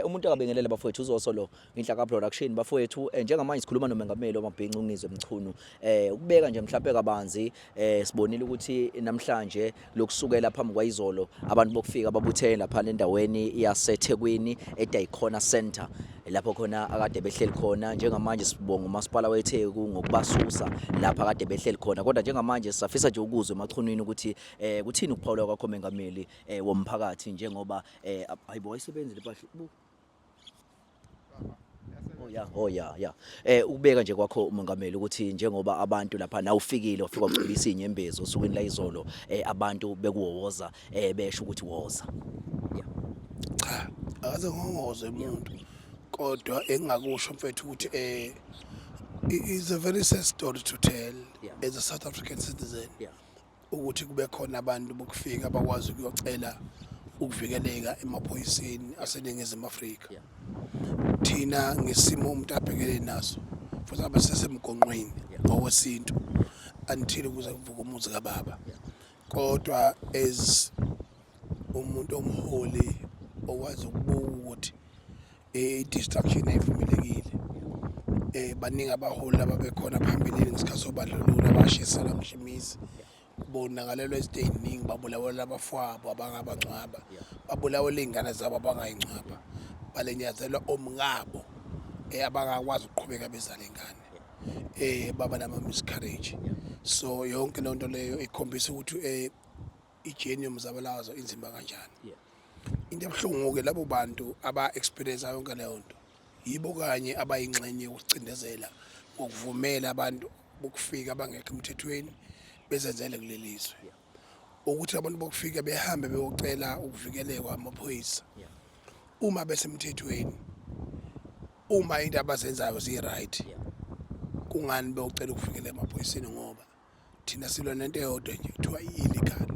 Umuntu akabingelele bafowethu, uZoso lo Inhlaka Production bafowethu. Njengamanje sikhuluma nomengameli wamabhinca uNgizwe Mchunu. Ukubeka nje mhlawumbe kabanzi, sibonile ukuthi namhlanje lokusukela phambi kwayizolo abantu bokufika babuthene lapha endaweni yaseThekwini eDaikona Center, lapho khona akade behleli khona. Njengamanje sibonga umasipala weTheku ngokubasusa lapha akade behleli khona, kodwa njengamanje sisafisa nje ukuzwa emachunwini ukuthi kuthini ukuphawula kwakho, mengameli womphakathi, njengoba hayibo, ayisebenzi le mpahla bu. Oh yeah. Ukubeka nje kwakho, umongameli, ukuthi njengoba abantu lapha na ufikile wafika wacubisa izinyembezi osukwini la izolo, abantu bekuwowoza, besho ukuthi woza. Yeah. Cha, akaze ngongoze umuntu, kodwa engingakusho, mfethu, ukuthi is a very sad story to tell as a South African citizen ukuthi kube khona abantu bokufika bakwazi ukuyocela ukuvikeleka emaphoyiseni aseNingizimu Afrika. Thina ngesimo umuntu abhekene naso, futhi abasesemgonqweni ngokwesintu until kuze kuvuka umuzi kababa, kodwa as umuntu omholi okwazi ukubuka ukuthi i-destruction ayivumelekile, baningi abaholi ababekhona phambilini ngesikhathi sobandlululo abashiselwa ngisho imizi, bonakalelwa izinto ey'ningi, babulawela abafowabo abangabangcwaba, babulawela iy'ngane zabo abangayingcwaba, balinyazelwa omkabo abangakwazi ukuqhubeka bezale ingane, baba nama-miscarriage. So yonke leyo nto leyo ikhombisa ukuthi i-journey yomzabalazo inzima kanjani. Into ebuhlungu-ke, labo bantu aba-experience yonke leyo nto yibo kanye abayingxenye yokucindezela ngokuvumela abantu bokufika abangekho emthethweni bezenzele kuleli zwe, ukuthi abantu bokufika behambe beyocela ukuvikelekwa amaphoyisa uma besemthethweni, uma into abazenzayo ziyi-right. Kungani beyocela ukuvikeleka emaphoyiseni? Ngoba thina silwa nento eyodwa nje kuthiwa i-illegal,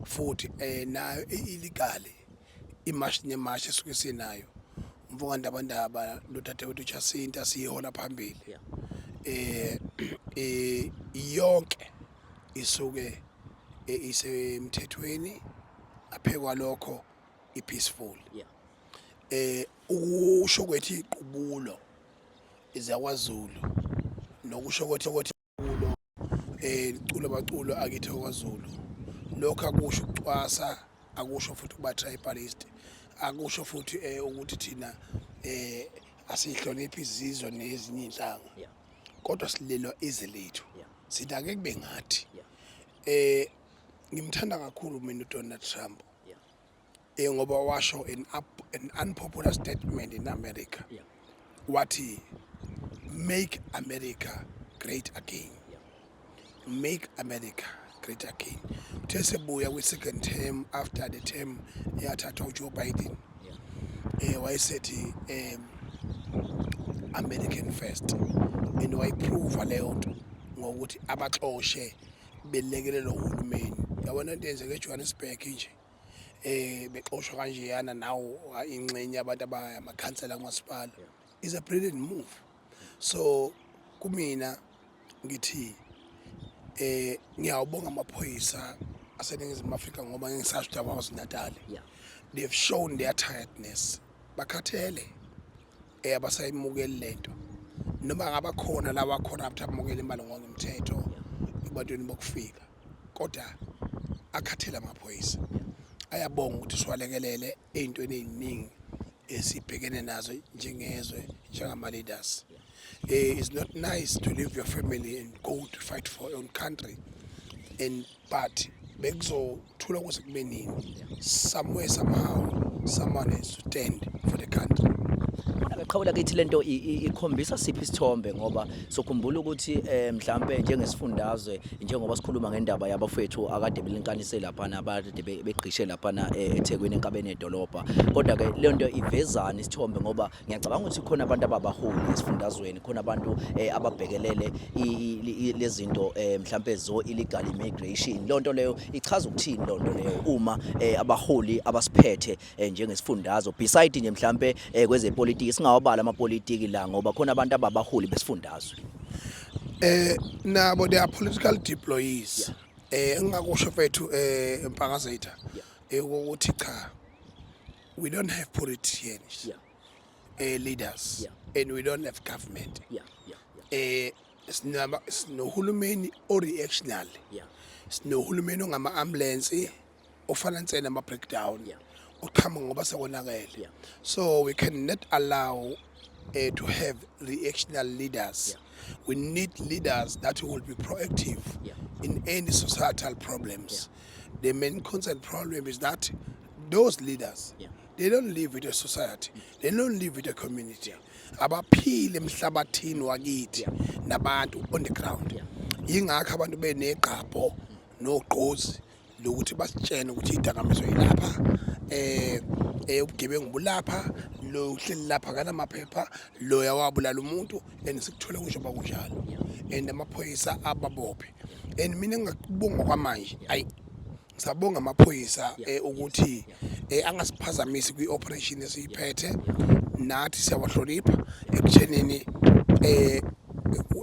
futhi nayo i-illegal imashi nemashi esuke sinayo, umfoka Ndabandaba nodadewethu Jacinta siyihola phambili. Yonke isuke isemthethweni, aphekwa lokho i-peaceful. Ukusho kwethu iqubulo zakwaZulu nokusho kwethu ukuthi iqubulo liculo abaculo akithi kwaZulu, lokho akusho ukucwasa, akusho futhi ukuba tribalist, akusho futhi ukuthi thina asihloniphi izizwe nezinye inhlanga, kodwa silelwa izwe lethu. Sithi ake kube ngathi ngimthanda kakhulu mina uDonald Trump, ngoba washo an unpopular statement in America. Wathi, "Make America great again." "Make America great again." Uthe sebuya kwi-second term, after the term eyathathwa uJoe Biden, wayesethi "American first", and wayiprova leyo nto ngokuthi abaxoshe belekelelwa uhulumeni. Yabona into eyenzeke eJohannesburg nje, bexoshwa kanjeyana, nawo ingxenye yabantu abayamakhansela kumasipala, is a brilliant move. So kumina ngithi ngiyawubonga amaphoyisa aseNingizimu Afrika, ngoba ngisasho ukuthi abawazi-Natal, they've shown their tiredness, bakhathele, abasayimukeli lento, noma ngaba khona lawa khona abathi abamukela imali ngokungemthetho ebantwini bokufika, kodwa akhathele amaphoyisa. Ayabonga ukuthi siwalekelele ey'ntweni ey'ningi esibhekene nazo njengezwe, njengama-leaders. It's not nice to leave your family and go to fight for your own country, and but bekuzothula kuze kube nini? Somewhere, somehow, someone has to stand for the country. Kodwa qhawula kithi, lento ikhombisa siphi isithombe? Ngoba sokhumbula ukuthi mhlambe njengesifundazwe, njengoba sikhuluma ngendaba yabafethu akade belinkanise lapha, abade begqishe lapha eThekwini enkabeni yedolobha, kodwa ke le nto ivezana isithombe, ngoba ngiyacabanga ukuthi khona abantu ababaholi esifundazweni, khona abantu ababhekelele lezinto mhlambe zo illegal immigration. Lonto leyo ichaza ukuthini lonto leyo, uma abaholi abasiphethe njengesifundazwe, beside nje mhlambe kwezepolitiki, singawabala amapolitiki la, ngoba khona abantu ababaholi besifundazwe? Nabo they are political deployees. Engingakusho, mfethu, eMpangazitha, ukuthi cha, We don't have politicians, leaders, and we don't have government. Sinohulumeni o-reactional. Sinohulumeni ongama-ambulance ofana nsena ama-breakdown oqhamuka ngoba sekonakele. So we cannot allow to have reactional leaders. We need leaders that will be proactive in any societal problems. The main concern problem is that those leaders, they don't live with a society, they don't live with a community. Abaphile emhlabathini wakithi nabantu on the ground. Yingakho abantu benegqabho nogqozi lokuthi basitshene ukuthi idakamizwa yilapha, ubugebengu bulapha, lo uhleli lapha kanamaphepha, loya wabulala umuntu, and sikuthole kusho kunjalo, and amaphoyisa ababophe. And mina ngingakubonga kwamanje, ayi, ngisabonga amaphoyisa ukuthi angasiphazamisi kwi-operation esiyiphethe. Nathi siyawahlonipha ekuthenini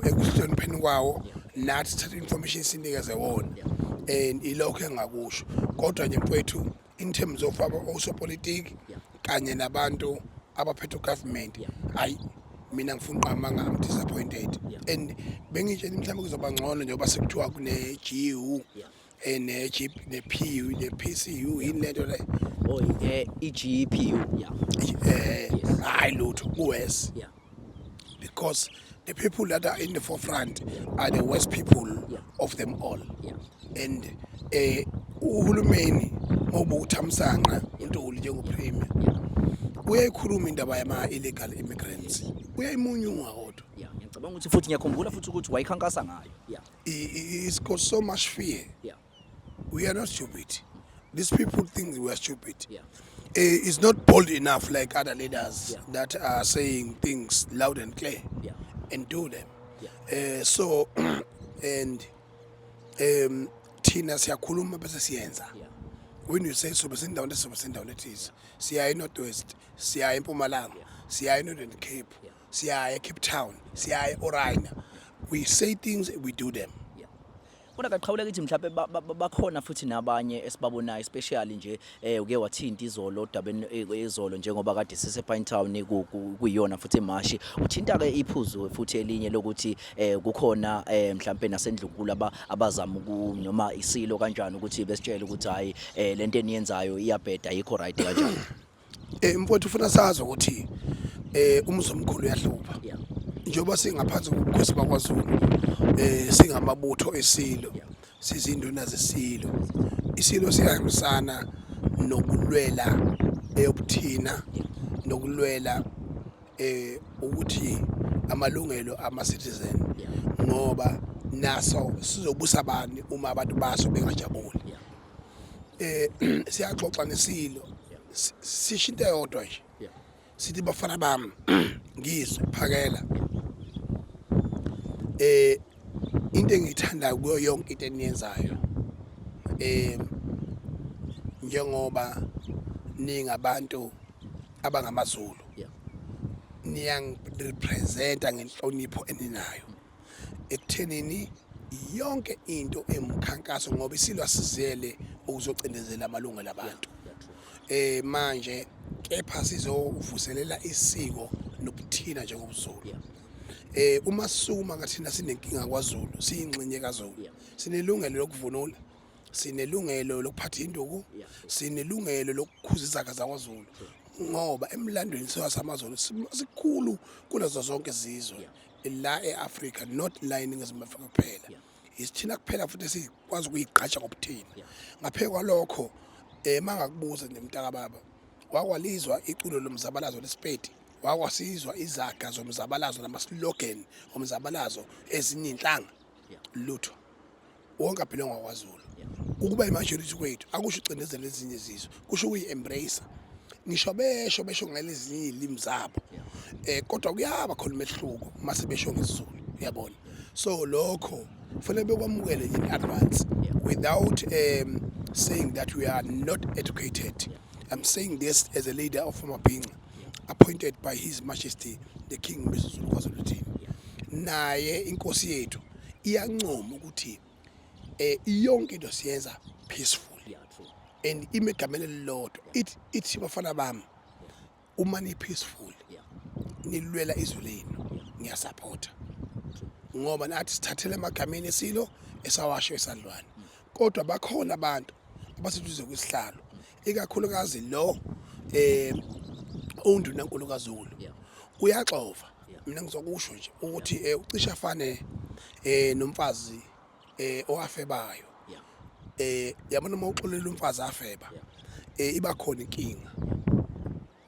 ekuhlonipheni kwawo, nathi sithatha information sinikeze wona, and ilokho engakusho. Kodwa nje mfowethu, in terms of osopolitiki kanye nabantu abaphethe ugovernment, hayi, mina ngifuna uqamba, I'm disappointed. And bengitshela mhlawumbe kuzoba ngcono njengoba sekuthiwa kune GU, ne G ne PU ne PCU, yini lento le? Oh, iGPU, yeah. Hayi, lutho, kuwes because the people that are in the forefront are the worst people of them all. And uhulumeni ngoba uThamsanqa uNtuli njengopremier uyayikhuluma indaba yama illegal immigrants, uyayimunyunga kodwa. Yeah, ngiyacabanga ukuthi futhi ngiyakhumbula futhi ukuthi wayikhankasa ngayo, yeah. It's got so much fear. We are not stupid. These people think we are stupid. It's not bold enough like other leaders that are saying things loud and clear and do them. So and thina siyakhuluma bese siyenza. When you say sobe sendaweni, sobe sendaweni ethize, siya e-North West, siya eMpumalanga, siya e-Northern Cape, siya e-Cape Town, siya e-Orania. We say things, we do them. Yeah. Kodwa kaqhawula kithi mhlawumbe bakhona futhi nabanye esibabonayo, especially nje uke wathinta izolo odabeni, izolo njengoba kade sise Pinetown, kuyiyona futhi emashi, uthinta ke iphuzu futhi elinye lokuthi kukhona mhlawumbe nasendlunkulu abazama noma isilo kanjani ukuthi besitshele ukuthi hayi, lento eniyenzayo iyabheda, ayikho right kanjani. Mfowethu, ufuna sazi ukuthi umuzi omkhulu uyahlupha. Njengoba singaphansi kobukhosi bakwaZulu, singamabutho esilo, sizinduna zesilo. Isilo siyahambisana nokulwela eyobuthina, nokulwela ukuthi amalungelo ama citizen, ngoba naso sizobusa bani uma abantu baso bengajabuli? Siyaxoxa nesilo, sisho into eyodwa nje, sithi, "Bafana bami, ngizwe phakela into engiyithandayo kuyo yonke into eniyenzayo, njengoba ningabantu abangamaZulu, niyangirepresenta ngenhlonipho eninayo ekuthenini yonke into emkhankaso, ngoba isilo asizele ukuzocindezela amalungelo abantu. Manje kepha sizovuselela isiko nobuthina njengobuZulu. Uma sisukuma kathina sinenkinga kwaZulu, siyingxenye kaZulu, sinelungelo lokuvunula, sinelungelo lokuphatha induku, sinelungelo lokukhuza izaga zakwaZulu, ngoba emlandweni samaZulu sikhulu kunazo zonke izizwe la e-Afrika, not la eNingizimu Afrika kuphela. Isithina kuphela futhi esikwazi ukuyigqaja ngobuthina. Ngaphezu kwalokho, mangakubuza nje mntaka baba, wakwalizwa iculo lomzabalazo lesipedi? Wakwasizwa izaga zomzabalazo nama-slogan omzabalazo ezinye inhlanga? Lutho, wonke abelonga kwaZulu. Ukuba imajority kwethu akusho ucindezela ezinye izizwe, kusho ukuyi-embrace. Ngisho besho ngalezinye iy'limi zabo, kodwa kuyaba khona umehluko mase besho ngesiZulu, uyabona? So lokho kufanele bekwamukele in advance without saying that we are not educated. I'm saying this as a leader of Amabhinca appointed by His Majesty the King Misuzulu kaZwelithini. Naye inkosi yethu iyancoma ukuthi yonke into siyenza peaceful yeah true and ime egameni elilodwa, ithi, "Bafana bami, Uma ni peaceful nilwela izwe lenu, ngiyasupporta, ngoba nathi sithathele emagameni esilo esawasho esadlwane. Kodwa bakhona abantu abaseduze kwisihlalo, ikakhulukazi lo undunankulu kaZulu uyaxova. Mina ngizokusho nje ukuthi ucishe afane nomfazi owafebayo. Yabona, uma uxolela umfazi afeba, iba khona inkinga,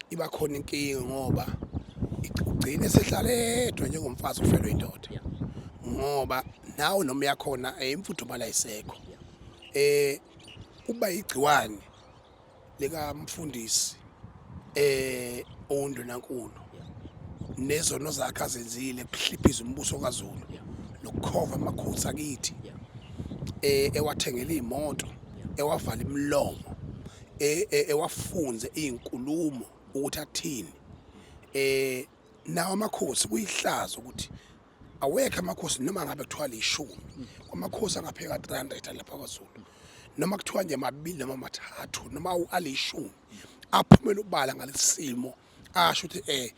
iba khona inkinga, ngoba ugcine sehlala yedwa njengomfazi ofelwe indoda, ngoba nawe noma uyakhona imfudumalo ayisekho. Uba igciwane lika mfundisi ondunankulu nezono zakhe azenzile kuhliphiza umbuso kaZulu nokukhova amakhosi akithi, ewathengela imoto, ewavala imilomo, ewafunze izinkulumo ukuthi athini. Nawo amakhosi kuyihlazo ukuthi awekho amakhosi, noma ngabe kuthiwa lishumi amakhosi angapheka 300 lapha kwaZulu, noma kuthiwa nje mabili noma mathathu noma alishumi, aphumela ubala ngalesimo, asho ukuthi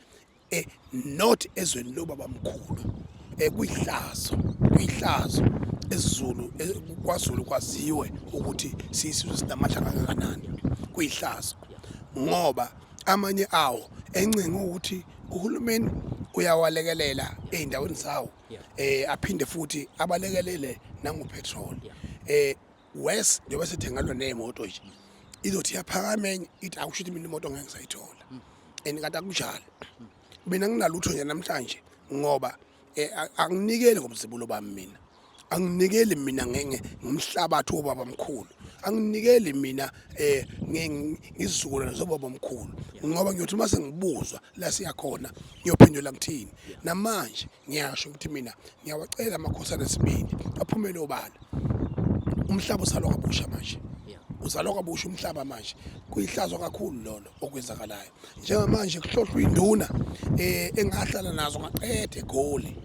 not ezweni lobabamkhulu. Kuyihlazo, kuyihlazo esiZulu, kwaZulu kwaziwe ukuthi siyisizwe sinamandla kangakanani. Kuyihlazo ngoba amanye awo encenga ukuthi uhulumeni uyawalekelela ey'ndaweni zawo, aphinde futhi abalekelele nangopetrol. Wes njengoba sethengelwa ney'moto nje, izothi iyaphakama enye ithi akusho ukuthi mina imoto ngeke ngisayithola, and kanti akunjalo. Mina nginalutho nje namhlanje ngoba anginikeli ngobuzibulo bami mina, anginikeli mina ngomhlabathi wobaba mkhulu, anginikeli mina ngizizukulwane zobaba mkhulu, ngoba ngiyothi uma sengibuzwa la siyakhona ngiyophendula ngithini? Namanje ngiyasho ukuthi mina ngiyawacela amakhosana esibili aphumele obala. Umhlaba uzalwa kabusha manje, uzalwa kabusha umhlaba manje. Kuyihlazo kakhulu lolo okwenzakalayo njengamanje, kuhlohlwa induna engahlala nazo ngaqeda eGoli,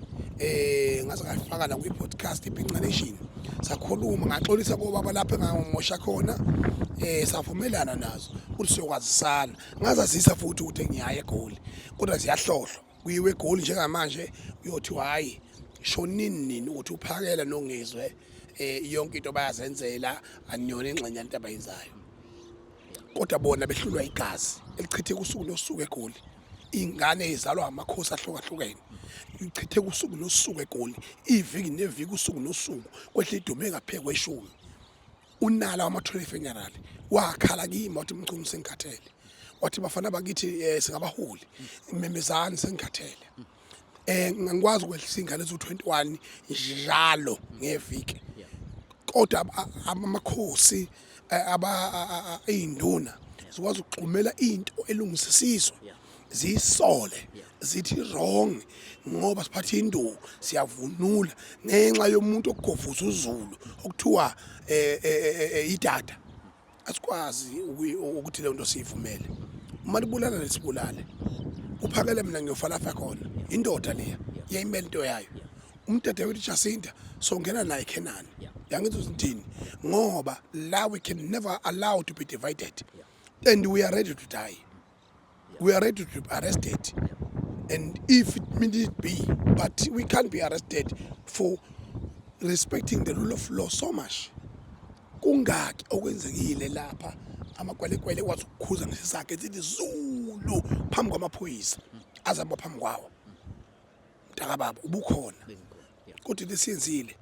ngaze ngafaka la kwi-podcast iBhinca Nation, sakhuluma, ngaxolisa kobaba lapho engangomosha khona, savumelana nazo ukuthi siyokwazisana. Ngazazisa futhi ukuthi ngiyaya eGoli, kodwa ziyahlohlwa, kuyiwe eGoli njengamanje, uyothiwa hayi, shonini nini ukuthi uphakela nongizwe yonke into bayazenzela, aniyona ingxenye into abayenzayo. Kodwa bona behlulwa igazi elichitheka usuku nosuku eGoli, ingane izalwa amakhosi ahlukahlukene, ichitheka usuku nosuku eGoli, iviki neviki, usuku nosuku, kwehla idume engaphezu kweshumi. Unala wamathole funeral wakhala kimi, wathi, "Mchunu, sengikhathele." Wathi, "Bafana bakithi, singabaholi, memezani, sengikhathele. Ngikwazi ukwehlisa ingane ezu-21 njalo ngeviki, kodwa amakhosi, aba iy'nduna zikwazi ukuxhumela into elungisisizwe, ziyisole, zithi wrong, ngoba siphathe induku, siyavunula ngenxa yomuntu okugovuza uZulu okuthiwa idada. Asikwazi ukuthi leyo nto siyivumele. Uma libulala, lesibulale uphakele. Mina ngiyofa lapha khona indoda leya iyayimela into yayo. Umdede wethu Jacinta songena naye Kenani, yangithi uthini, ngoba la we can never allow to be divided, and we are ready to die, we are ready to be arrested, and if it need be, but we can't be arrested for respecting the rule of law so much. Kungaki okwenzekile lapha, amakwelekwele kwazi ukukhuza ngesisakhe sithi Zulu phambi kwamaphoyisa azamba phambi kwawo. Mntakababa, ubukhona, kodwa lesiyenzile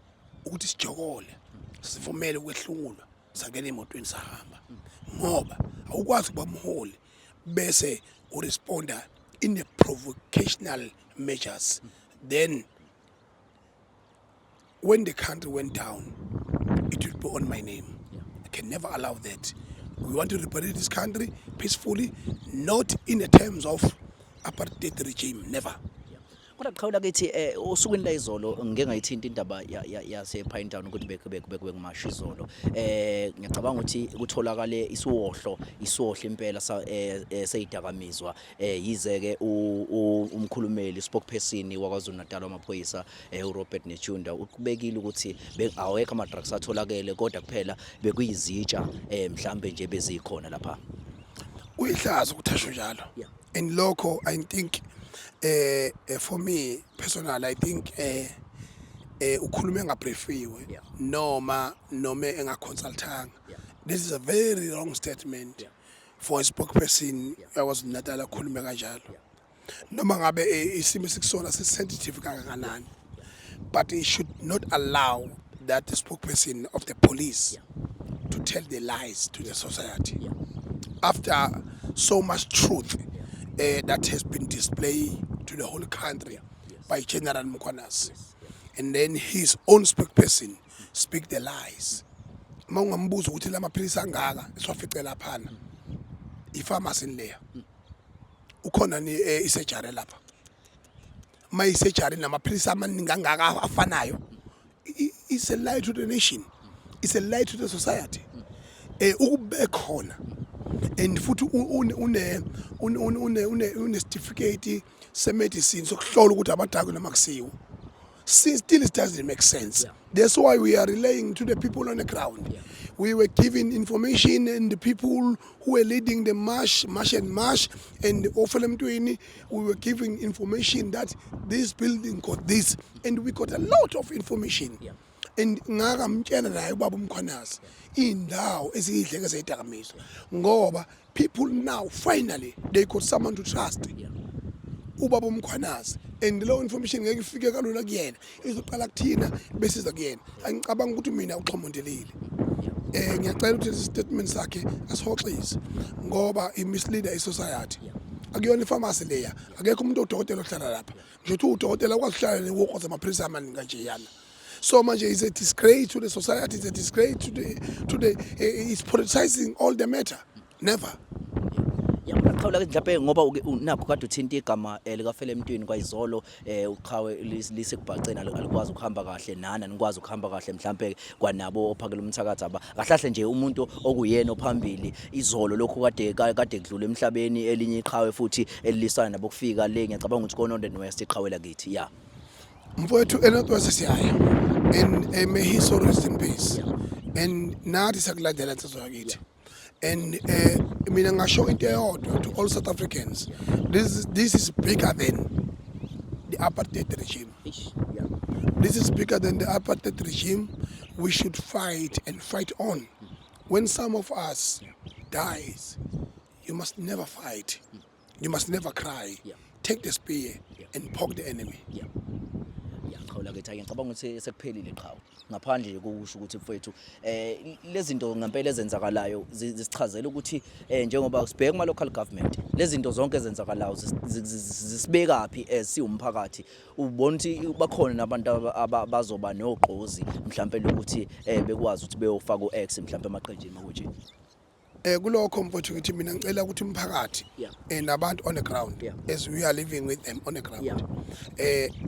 ukuthi sijokole, sivumele ukwehlulwa, sangena emotweni, sahamba, ngoba awukwazi ukuba umholi bese uresponda in a provocational measures. Then when the country went down, it will be on my name. I can never allow that. We want to liberate this country peacefully, not in the terms of apartheid regime, never. Kodwa qhawula kithi, osukwini la izolo ngike ngayithinta indaba yase Pinetown ukuthi bekumasha izolo. Ngiyacabanga ukuthi kutholakale isiwohlo impela sa seyidakamizwa, yize ke umkhulumeli, spokesperson wakwaZulu Natal wamaphoyisa, uRobert Netshiunda, ukubekile ukuthi awekho ama drugs atholakele, kodwa kuphela bekuyizitsha mhlambe nje bezikhona lapha. Uyihlazo ukuthi asho njalo. And lokho, I think, for me personally, I think ukhulume engabriefiwe noma engaconsultanga. This is a very wrong statement for a spokesperson yaKwaZulu Natal akhulume kanjalo, noma ngabe isimo esikusona si-sensitive kangakanani, but he should not allow that the spokesperson of the police to tell the lies to the society after so much truth that has been displayed to the whole country by General Mkhwanazi, and then his own spokesperson speak the lies. Uma ungambuza ukuthi la maphilisi angaka esiwafice laphana, ipharmacy leya, ukhona ni isurgery lapha, ma isurgery namaphilisi amaningi angaka afanayo, it's a lie to the nation, it's a lie to the society. Ukube khona and futhi une certificate se-medicine sokuhlola ukuthi abadakwe noma kusiwo. Still it doesn't make sense. That's why we are relaying to the people on the ground. We were giving information, and the people who were leading the march, March and March and oFelemntwini, we were giving information that this building got this, and we got a lot of information. And ngakamtshela naye ubaba uMkhwanazi indawo eziyidleke zeyidakamizwa, ngoba people now finally they got someone to trust, ubaba uMkhwanazi, and leyo information ngeke ifike kalula kuyena, izoqala kuthina bese iza kuyena. Angicabanga ukuthi mina uxhomondelile. Ngiyacela ukuthi lesi statement sakhe asihoxise, ngoba i-misleader i-society. Akuyona ipharmacy leya, akekho umuntu odokotela ohlala lapha. Ngisho ukuthi udokotela akwazi ukuhlala newokhoza amaphilisi amaningi kanjeyana. So manje is a disgrace to the society, it's a disgrace to the it's politicizing all the matter. Never. Yabona, qhawula ke, mhlawumbe ngoba nakho kade uthinta igama likaFele Mntwini kwayizolo, uqhawe lisekubhaceni, alikwazi ukuhamba kahle, nana nikwazi ukuhamba kahle, mhlambe kwanabo ophakela umthakathi aba kahle kahle nje umuntu okuyena ophambili izolo lokhu kade kudlula emhlabeni elinye iqhawe futhi elilisana nabo kufika le. Ngiyacabanga ukuthi ko-Northern West iqhawe lakithi ya. Mfowethu, eNorth West siyaya, and may his soul rest in peace, and nathi sakulandela, insizwa yakithi. And mina ngasho into eyodwa to all South Africans: this is bigger than the apartheid regime. Eish, yeah. This is bigger than the apartheid regime. We should fight and fight on. When some of us dies, you must never fight, you must never cry. Take the spear and poke the enemy. Yeah, qhawula ke, ngicabanga ukuthi sekuphelile, qhawe, ngaphandle nje kokusho ukuthi, mfowethu, lezi zinto ngempela ezenzakalayo zisichazela ukuthi njengoba sibheka kuma local government, lezi zinto zonke ezenzakalayo zisibeka phi as siwumphakathi? Ubona ukuthi bakhona nabantu abazoba nogqozi mhlambe lokuthi bekwazi ukuthi beyofaka u-X mhlambe emaqenjini makunje? Kulokho, mfowethu, ngithi mina ngicela ukuthi umphakathi nabantu on the ground, as we are living with them on the ground,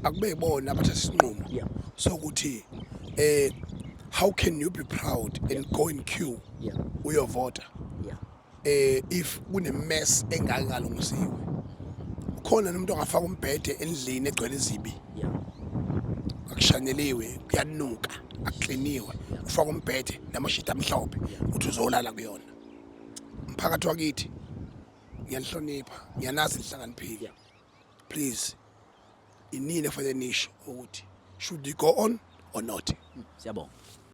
akube yibona abathatha isinqumo sokuthi how can you be proud and go in queue uyovota if kune mess engakalungisiwe? Khona nomuntu ongafaka umbhede endlini egcwele izibi, akushaneliwe, kuyanuka, akukliniwe, ufaka umbhede namashidi amhlophe, uthi uzolala kuyona. Mphakathi wakithi, ngiyanihlonipha, ngiyanazi nihlakaniphile. Please, inini efanele nisho ukuthi should you go on or not? Siyabonga.